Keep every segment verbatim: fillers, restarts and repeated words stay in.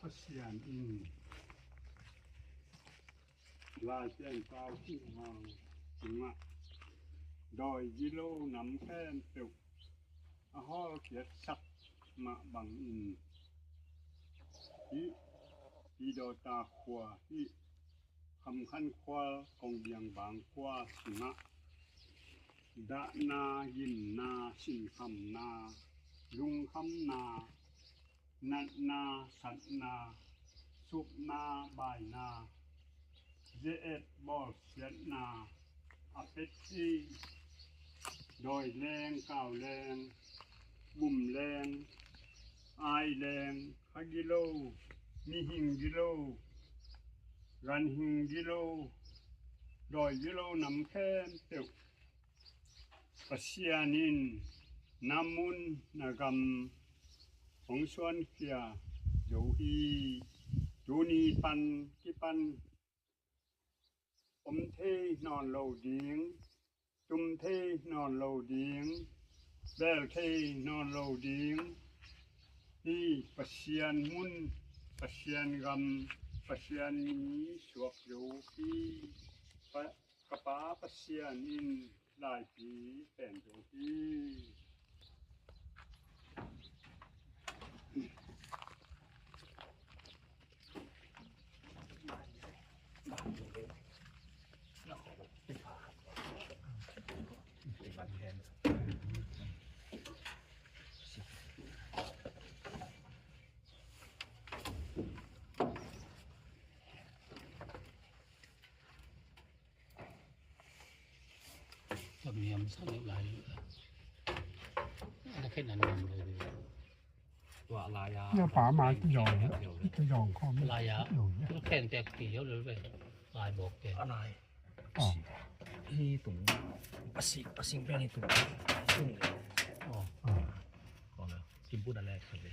Pasian in Lai Pian Pau Hih Hau sungah dawi gilo nam khempeuh a hawlkhiatsak mah bangin hih Pidawta khua, hih Khamkhan khua, Kongbiang Bang khua sungah dahna, gimna, sinkhamna, lungkhamna, natna, satna, supna, baina, ze-et bawlsiatna a pia thei dawi leng, kau leng, bum leng, ai leng, kha gilo, mihing gilo, ganhing gilo, dawi gilo nam khempeuh Pasian in na mun na gam hong suankhia zo hi. Tuni pan kipan om thei nawn lo ding, tum thei nawn lo ding, bel thei nawn lo ding hi. Pasian mun, Pasian gam, Pasian mi suak zo hi. Pa, ka Pa Pasian in laipi pen zo hi. Tam hiam sa deuh lai lo. Ana khen an ngam lo deuh. Tua lai a. Nya pa ma ki yong. Ki yong khawm. Lai a. Khen tek ki yong lo ve. Lai bok tek. A lai. Hi tung. A sing, a sing pen hi tung. Tung. Oh. Kong le. Kim bu da le khat le.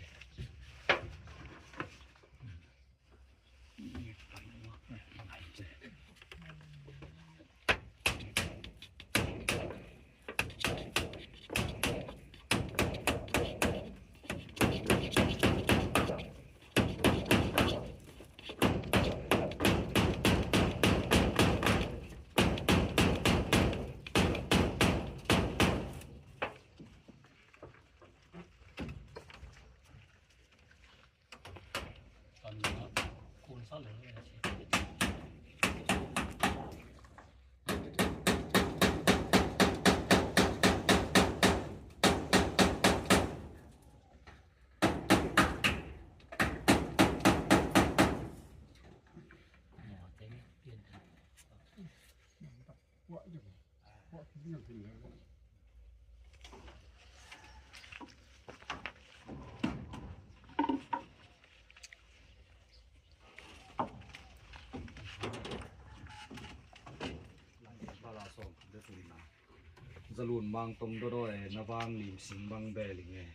Zalun Mang tong dawdaw e, na vang lim sing bang bel ing e.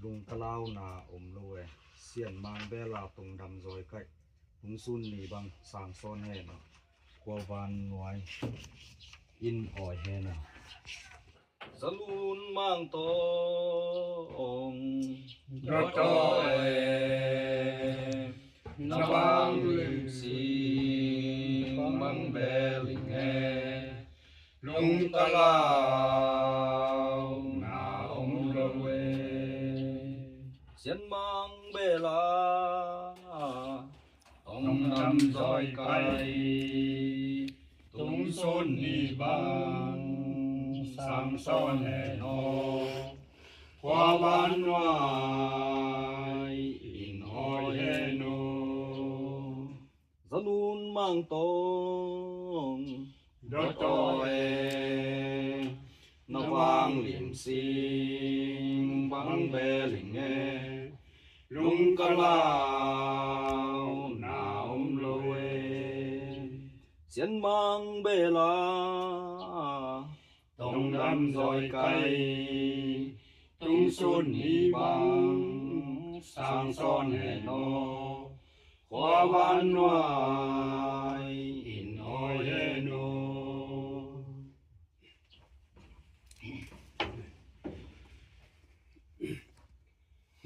Lungka launa om lo e. Sian Mang bela tong dam zawi kaih. Lungsun ni bang sang sawn hen aw. Khua van nuai in awi hen aw. Zalun Mang tong dawdaw e, na vang lim sing bang bel ing e. Lungka launa om lo e. Sian Mang bela tong dam zawi kaih. Lungsun ni bang sang sawn hen aw. Khua van nuai in awi hen aw. Zalun Mang tong dawdaw e, na vang lim sing bang bel ing e. Lungka launa om lo e. Sian Mang bela tong dam zawi kaih. Lungsun ni bang sang sawn hen aw. Khua van nuai in awi hen aw.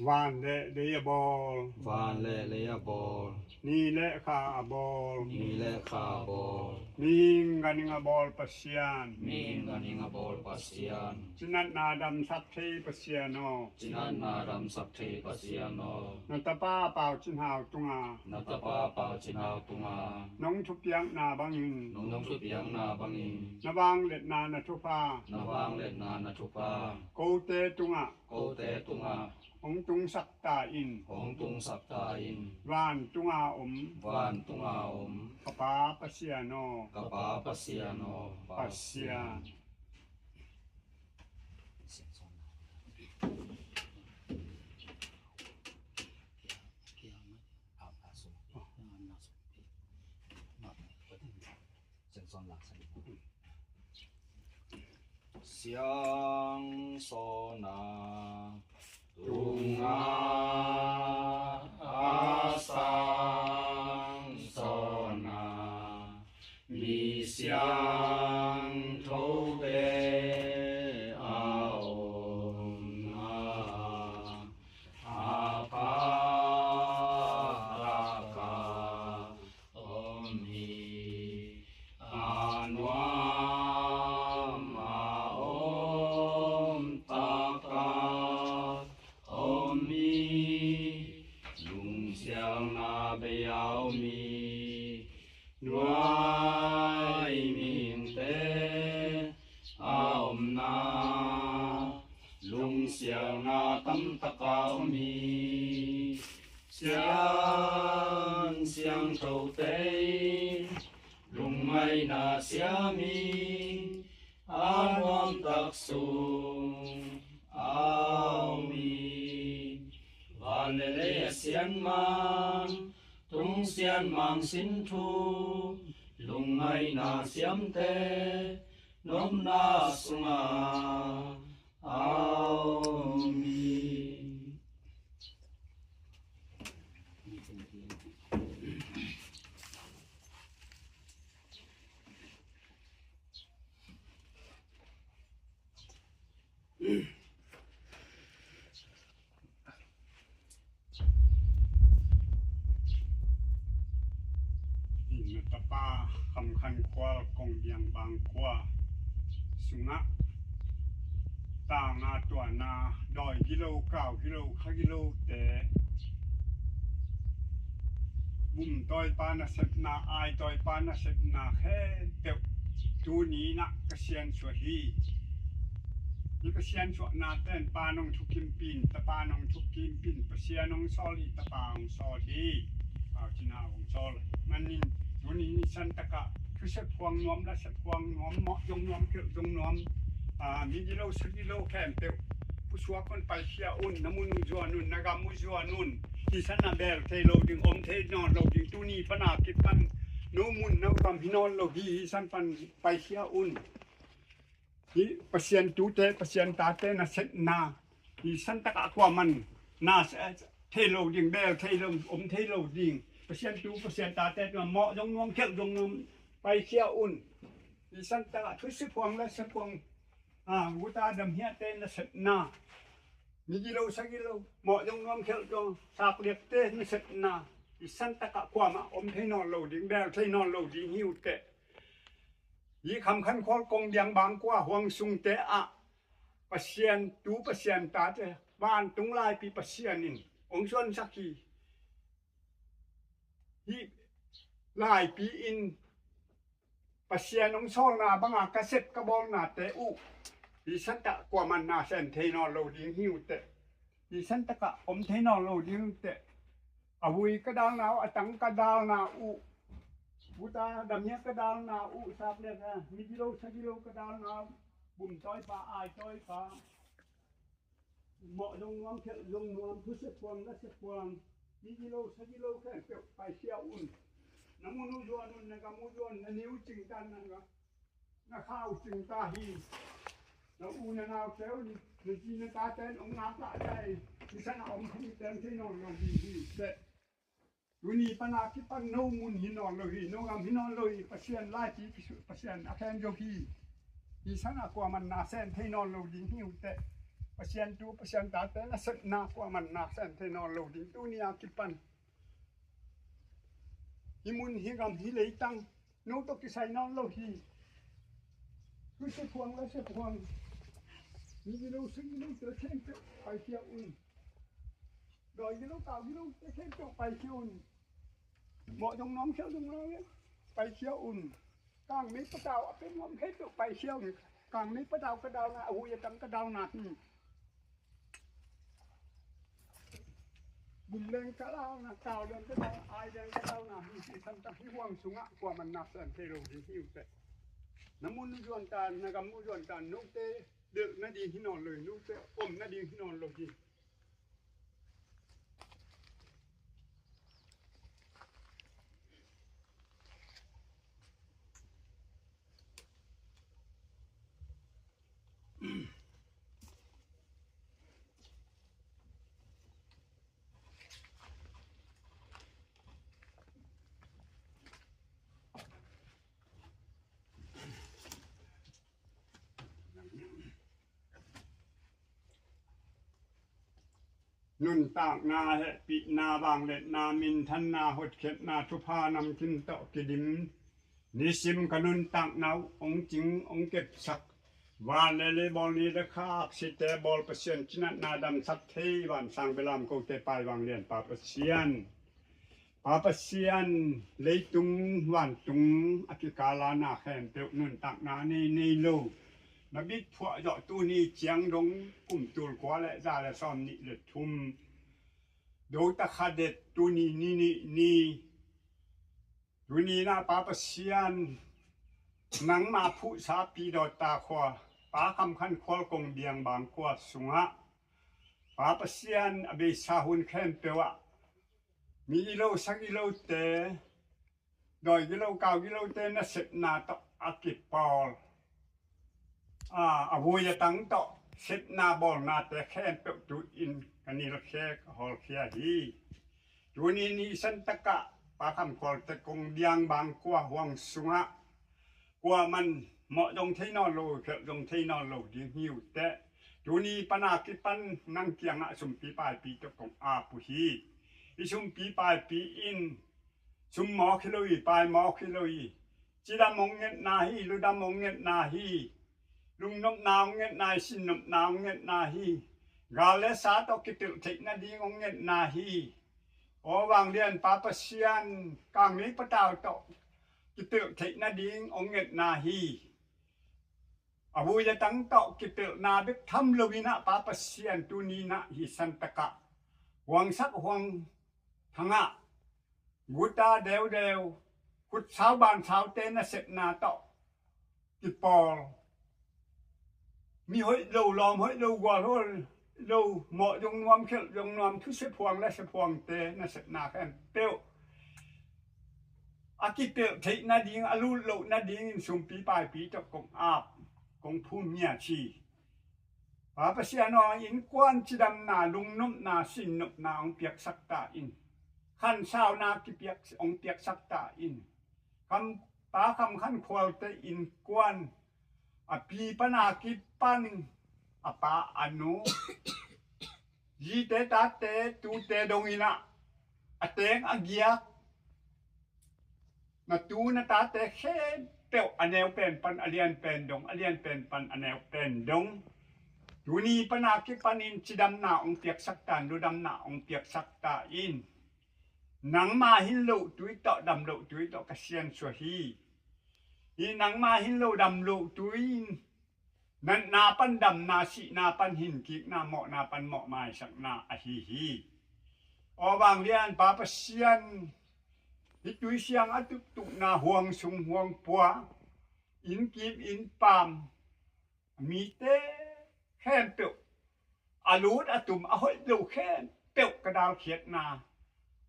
Van le lei a bawl. Van le lei a bawl. Ni le kha a bawl. Ni le kha a bawl. Mihing ganhing a bawl Pasian. Mihing ganhing a bawl Pasian. Cinatna damsak thei Pasian aw. Cinatna damsak thei Pasian aw. Na tapa Pau Cin Hau tunga. Na tapa Pau Cin Hau tunga. Nong thupiakna bangin. Nong thupiakna bangin. Na vangliatna na thupha. Na vangliatna na thupha. Kote tungah. Kote tungah. Hong tungsak ta in. Hong tungsak ta in. Van tunga om. Van tunga om. Ka Pa Pasian aw. Ka Pa Pasian aw. Pasian. Siang sawna tunga a sang sawna mi siangthote a omna a pha taka om hi. A nuam a om taka om hi. Lungsialna bei a om hi. Nuai mihingte a omna lungsialna tamtak a om hi. Siang siangthote lungmaina siam hi. A nuamtak sung a om hi. Van le lei a sian man, tung sian man sin thu, lungmaina siamte nopna sunga a om hi. Na tapa Kham Khan Khual Kong Biang Bang Kua sungah tangah tuahna dawi gilo, kau gilo, kha gilote, bumtawipa nasepna, aitawipa nasepna khempeuh tuni inah ka siansuah hi. Hih ka siansuahna ten Pa nong thukimpin, Tapa nong thukimpin, Pasian hong sawl hi, Tapa hong sawl hi, Pau Cin Hau hong sawl. Manin tuni ni santakah thusep huang nuam, lasep huang nuam, mawh zong nuam, khelh zong nuam, a, mi gilo sa gilo khempeuh pusuak un, paikhia un, na mun uh zuan un, na gam uh zuan un. Hih sanah bel thei lo ding, om thei nawn lo ding, tuni pana kipan no mun no gam hi nawn lo hi. Hih san pan paikhia un. Hih Pasian tute, Pasian tate nasepna, hih santakah kuaman na se thei lo ding, bel thei lo, om thei lo ding. Pasian tu, Pasian tate tungah mawh zong nuam, khelh zong nuam, paikhia un. Hih santakah thusep huang, lasep huang, a, guta damhiate nasepna, mi gilo sa gilo, mawh zong nuam, khelh zong, sakliakte nasepna, hih santakah kuamah om thei nawn lo ding, bel thei nawn lo ding hi uh teh. Hih Kham Khan Khual Kong Biang Bang Kua huang sungte ah Pasian tu, Pasian tate, vantung laipi Pasian in hong suansak hi. Hih laipi in Pasian hong sawlna banga ka sep ka bawlnate uh hih santak kuaman na sem thei nawn lo ding hi uh teh. Hih santakah om thei nawn lo ding uh teh. A vui ka dalna uh, a tang ka dalna uh, guta damhia ka dalna uh, sakliak a mi gilo sa gilo ka dalna uh, bumtawipa, aitawipa, mawh zong nuam, khelh zong nuam, thusep huang, lasep huang, mi gilo sa gilo khempeuh paikhia un. Na mun uh zuan un, na gam uh zuan, na ni uh cingtan, na, na kha uh cingta hi. Na u na naute uh, na zi na tate in hong ngaklah dai, hih sanah om thei, teng thei nawn lo ding hi teh. Tuni pana kipan no mun hi nawn lo hi, no gam hi nawn lo hi, Pasian laipi, Pasian a khen zo hi. Hih sanah kuaman na sem thei nawn lo ding hi uh teh. Pasian tu Pasian tate nasepna kuaman na sem thei nawn lo ding tuni a kipan. Hih mun hih gam hih leitang no tawh kisai nawn lo hi. Thu siaphuang la siaphuang, mi gilo sing gilo te khempeuh paikhia un. Dawi gilo kau gilo te khempeuh paikhia un. Mawh dong nuam khial dong nuam paikhia un. Kangmei patau a pia nuam khempeuh paikhia un. Kangmei patau ka dauna, a hui a tang ka dauna hi. Gum leng ka dauna, kau leng ka dauna, ai leng ka dauna hi. Hih santak hih huang sungah kuaman na sem thei lo ding hi uh teh. Na mun uh zuan tan, na gam uh zuan tan, note delh nading hi nawn lo hi, note om nading hi nawn lo hi. Nuntakna, hehpihna, vangliatna, minthanna, hotkhiatna, thupha namkim tawh kidim. Nisim ka nuntakna uh hong cing hong kepsak, van le lei bawl, ni le kha, aksite bawl Pasian, cinatna damsak thei vansang belam kote pai vanglian Pa Pasian. Pa Pasian, leitung vantung a kikala na khempeuh nuntakna nei nei lo, na bit phuah zawh tuni ciang dong kum tul kua le za le sawm nih le thum, do takha det tuni ni nih ni. Tuni na Pa Pasian, nangma phuhsa Pidawta khua, Pa Kham Khan Khual kong biang bang kua sungah, Pa Pasian, a beisa hun khempeuh ah mi gilo sa gilote, dawi gilo kau gilote nasepna tawh a kipawl, a, a vui a tang tawh sepna bawlnate khempeuh tu-in ka nilkhia ka hawlkhia hi. Tuni ni santakah Pa Kham Khualte kong biang bang kua huang sungah kuaman mawh dong thei nawn lo, khelh dong thei nawn lo ding hi uh teh. Tuni pana kipan nang kiangah sumpi paipi tawh kong ap uh hi. I sumpi paipi in sum mawk hi lo hi, pai mawk hi lo hi. Cidam hong ngetna hi, ludam hong ngetna hi. Lungnopna hong ngetna hi, sinnopna hong ngetna hi. Gal le sa tawh kipelh theih nading hong ngetna hi. Aw vanglian Pa Pasian, kangmei patau tawh kipelh theih nading hong ngetna hi. A vui a tang tawh kipelhna bek tham lo inah Pa Pasian tuni inah hih santakah huangsak huang thangah guta deudeu, khutsau bansaute nasepna tawh kipawl, mi hoih lo, lawm hoih lo, gual hoih lo, mawh zong nuam, khelh zong nuam, thu siaphuang le siaphuangte nasepna khempeuh a kipelh theih nading, a lut loh nadingin sumpi paipi tawh kong ap, kong phum ngiat hi. Pa Pasian aw, innkuan cidamna, lungnopna, sinnopna hong piaksak ta in. Khansauna kipiak hong piaksak ta in. Kam, Pa Kham Khan Khualte innkuan, a pi pana kipan a pa a nu, zite tate tute dong inah a teng a giak, na tu na tate khempeuh a neu pen pan a lian pen dong, a lian pen pan a neu pen dong, tuni pana kipanin cidamna hong piaksak ta in, ludamna hong piaksak ta in. Nangma hin loh tui tawh, dam loh tui tawh ka siansuah hi. Hih nangma hin loh, dam loh tui in natna pan damna, sihna pan hinkikna, mawhna pan mawh maisakna ahi hi. Aw vanglian Pa Pasian, hih tuisiang a tuktukna huang sung huang pua, innkim innpam, mite khempeuh, a lut a tum, a hoih lo khempeuh ka dalkhiatna,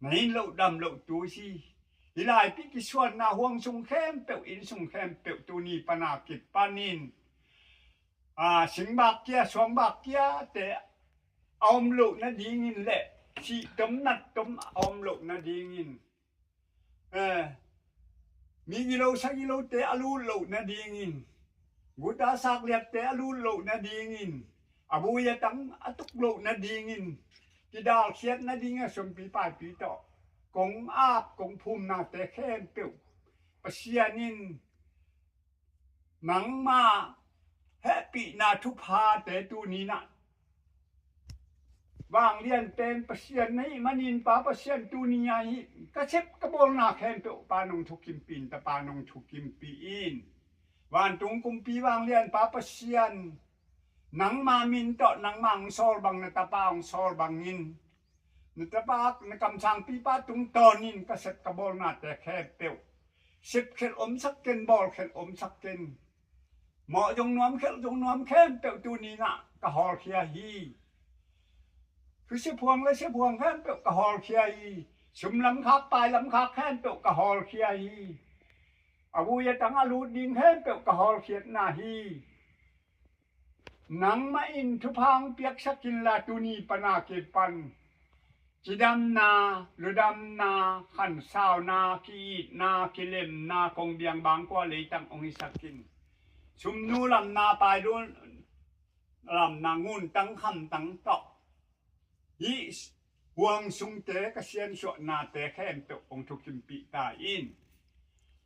na hin loh dam loh tui hi. Hih laipi kisuanna huang sung khempeuh, inn sung khempeuh tuni pana kipanin, a, singbak kia, suangbak kiate a om loh nadingin le sihtom nattom a om loh nadingin, eh, mi gilo sa gilote a lut loh nadingin, guta sakliatte a lut loh nadingin, a vui a tang a tuk loh nadingin, kidalkhiat nading a sumpi paipi tawh kong ap kong phumnate khempeuh Pasian in nangma hehpihna thuphate tuninah vanglian pen Pasian na hih manin Pa Pasian tuni a hih ka sep ka bawlna khempeuh Pa nong thukimpih in, Tapa nong thukimpih in. Vantung kumpi vanglian Pa Pasian, nangma min tawh nangma hong sawl bang, na Tapa hong sawl bangin, na Tapa na kamsangpipa tungtawnin ka sep ka bawlnate khempeuh sepkhelh omsak ken, bawlkhelh omsak ken. Mawh zong nuam, khelh zong nuam khempeuh tuninah ka hawlkhia hi. Thu siaphuang le siaphuang khempeuh ka hawlkhia hi. Sum lamkhak pai lamkhak khempeuh ka hawlkhia hi. A vui a tang a lut ding khempeuh ka hawlkhiatna hi. Nangmah in thupha hong piaksak inla tuni pana kipan cidamna, ludamna, khansauna, ki-itna, kilemna, kongbiang bangkua leitang hong hisak in. Sumnu lamna, painu lamna, nguntang khamtang tawh hih huang sungte ka siansuahnate khempeuh hong thukimpih ta in.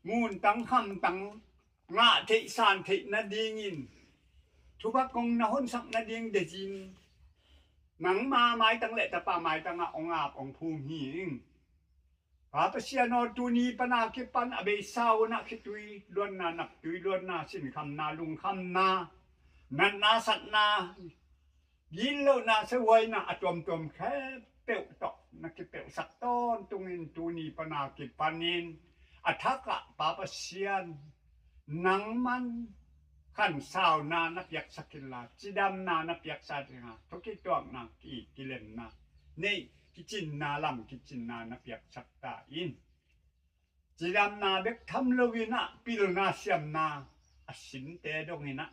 Nguntang khamtang ngah theih san theih nadingin thupha kong na honsak nading dezin nangma maitang le Tapa maitangah hong ap hong phum hi ing. Pa Pasian aw, tuni pana kipan a beisa unah khitui luanna, naptui luanna, sinkhamna, lungkhamna, natna satna, gitlohna, siahuaina a tuamtuam khempeuh tawh na kipelhsak tawntungin tuni pana kipanin a thakah Pa Pasian nangman khansauna na piaksak inla, cidamna na piaksak inla, thukituakna, ki-it kilemna, neih kicinna, lam kicinna na piaksak ta in. Cidamna bek tham loinah pilna siamna a sinte donginah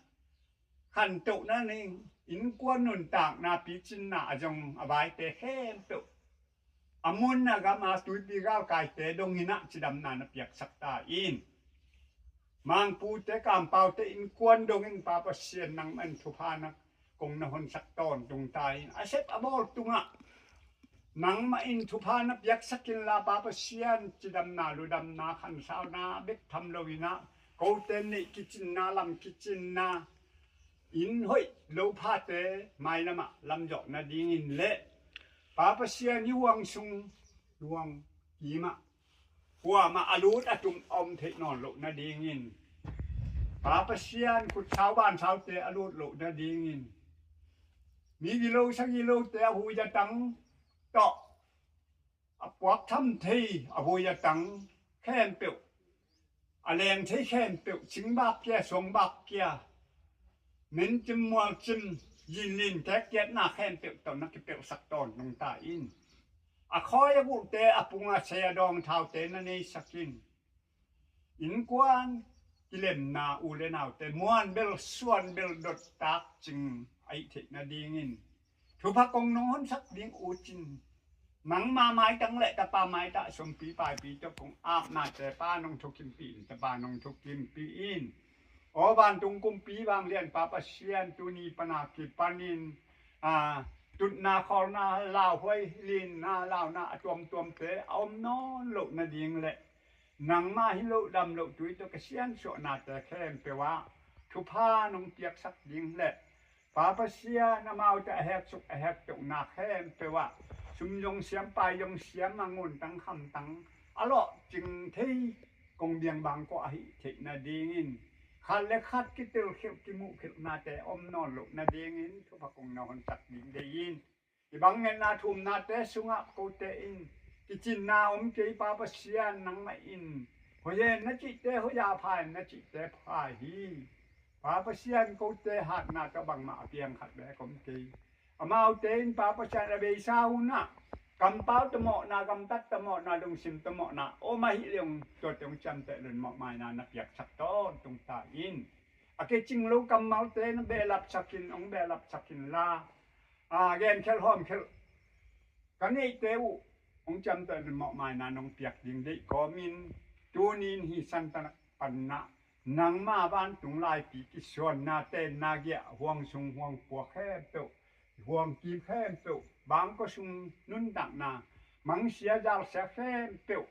khantohna ning, innkuan nuntakna, picinna a zong a vaite khempeuh a mun a gam a tuipi galkaite donginah cidamna na piaksak ta in. Mangpute, kampaute innkuan dongin Pa Pasian nangman thupha na kong na honsak tawntung ta in. A sep a bawl tungah nangmah in thupha na piaksak inla Pa Pasian, cidamna, ludamna, khansauna bek tham loinah kote neih kicinna, lam kicinna, inn hoih lo phate mailamah lamzawh nadingin le Pa Pasian i huang sung, huang kimah, kuamah a lut a tum a om theih nawn loh nadingin, Pa Pasian khutsau bansaute a lut loh nadingin, mi gilo sagilote a vui a tang tawh a puak tham thei, a vui a tang khempeuh, a leng thei khempeuh, cingbak kia, suangbak kia, mencim mualcim, zinlin kekkiatna khempeuh tawh na kipelhsak tawntung ta in. A khawi a guhte, a pung a sei a dawng thaute na neisak in. Innkuan kilemna, u le naute muan bel suan bel dottak cing ahih theih nadingin thupha kong nong honsak ding uh cin, nangma maitang le Tapa maitang sumpi paipi tawh kong apnate Pa nong thukimpih in, Tapa nong thukimpih in. Aw vantung kumpi vanglian Pa Pasian, tuni pana kipanin a tutna khawlna, lauhuai linna, launa a tuamtuamte a om nawn loh nading le nangma hi loh dam loh tui tawh ka siansuahnate khempeuh ah thupha nong piaksak ding le Pa Pasian amaute a heksuk a hektohna khempeuh ah sum zong siam, pai zong siam, a nguntang khamtang a lawhcing thei kongbiang bangkua ahih theih nadingin, khat le khat kitelkhialh kimuhkhialhnate om nawn loh nadingin thupha kong na honsak ding deih in. Hih bang ngetna thumnate sungah kote in kicinna om kei, Pa Pasian nangmah in hoih hen na cihte hoih a, pha hen na cihte pha hi. Pa Pasian, kote hatna tawh bangmah a piang khat beek om kei. Amaute in Pa Pasian a beisa unah kampau tawh mawhna, gamtat tawh mawhna, lungsim tawh mawhna om ahih leh tua teng ciamteh lun mawhmaina na piaksak tawntung ta in. A kicing lo kammalte na behlapsak in, hong behlapsak inla, a genkhelh hawmkhelh ka neihte uh hong ciamteh lun mawhmaina nong piak ding deih kawmin, tuni in hih Santa panah Nangma vantung laipi kisuanna tenna giah, huang sung huang pua khempeuh, huang kim khempeuh, bangkua sung nuntakna, mangsia zalsia khempeuh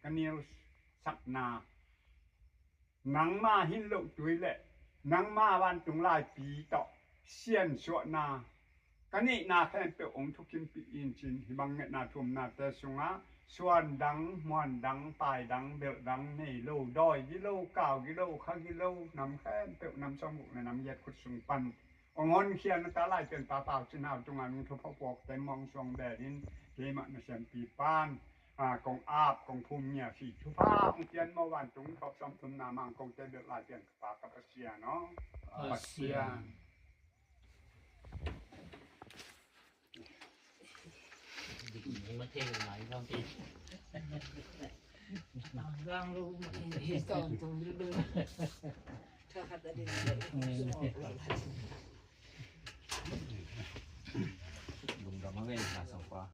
ka nilsakna, nangma hin loh tui le nangma vantung laipi tawh siansuahna ka neihna khempeuh hong thukimpih in cin. Hih bang ngetna thumnate sungah suan dang, muan dang, pai dang, belh dang nei lo, dawi gilo, kau gilo, kha gilo, nam khempeuh, nam sawmguk le nam giat khut sung pan hong honkhia na ta Laipian Pa Pau Cin Hau tungah nung thupha puakte mawng suang belin, keimah na siampi pan, a, kong ap, kong phum ngia si thupha hong pian maw vantung thawp sawm thumna mang kongte belh Laipian Pa ka Pasian aw. Pasian.